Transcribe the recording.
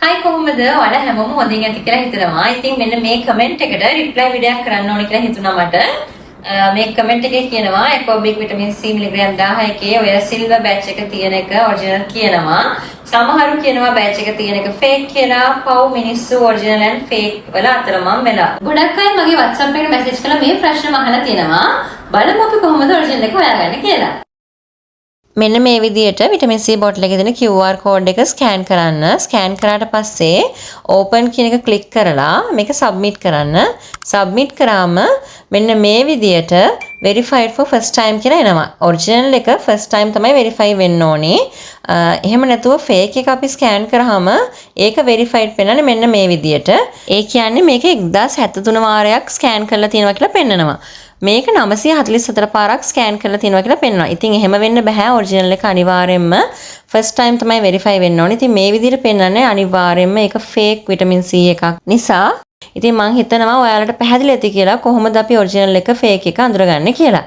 හයි, කොහොමද? ඔයාලා හැමෝම හොඳින් ඇති කියලා හිතනවා. ඉතින් මෙන්න මේ කමෙන්ට් එකට රිප්ලයි වීඩියෝ එකක් කරන්න ඕනේ කියලා හිතුණා මට. මේ කමෙන්ට් එකේ කියනවා ඇකෝබික් විටමින් C මිලිග්‍රෑම් 1000 එකේ ඔය සිල්වර් බැච් එක තියෙන එක ඔරිජිනල් කියනවා. සමහරු කියනවා බැච් එක තියෙන එක ෆේක් කියලා. පව් මිනිස්සු ඔරිජිනල් ඇන්ඩ් ෆේක් වල අතරමං වෙලා. ගොඩක් අය මගේ WhatsApp එකට මැසේජ් කරලා මේ ප්‍රශ්නම අහලා තියෙනවා. බලමු අපි කොහොමද ඔරිජිනල් එක හොයාගන්නේ කියලා. මෙන්න මේ විදියට විටමින් C බොටල් එකේ තියෙන QR code එක ස්කෑන් කරන්න. ස්කෑන් කරාට පස්සේ ඕපන් කියන එක ක්ලික් කරලා මේක සබ්මිට් කරන්න. සබ්මිට් කරාම මෙන්න මේ විදියට verified for first time කියලා එනවා. ඔරිජිනල් එක ෆස්ට් ටයිම් තමයි වෙරිෆයි වෙන්න ඕනේ. එහෙම නැතුව ෆේක් එක අපි ස්කෑන් කරාම ඒක වෙරිෆයිඩ් පෙන්නන්නේ මෙන්න මේ විදියට. ඒ කියන්නේ මේක 1073 වාරයක් ස්කෑන් කරලා තියෙනවා කියලා පෙන්නනවා. මේක 944 පාරක් ස්කෑන් කරලා තියෙනවා කියලා පෙන්වනවා. ඉතින් එහෙම වෙන්න බෑ. ඔරිජිනල් එක අනිවාර්යෙන්ම ෆස්ට් ටයිම් තමයි වෙරිෆයි වෙන්න ඕනේ. ඉතින් මේ විදිහට පෙන්වන්නේ අනිවාර්යෙන්ම ඒක ෆේක් විටමින් C එකක් නිසා. ඉතින් මං හිතනවා ඔයාලට පැහැදිලි ඇති කියලා කොහොමද අපි ඔරිජිනල් එක ෆේක් එක අඳුරගන්නේ කියලා.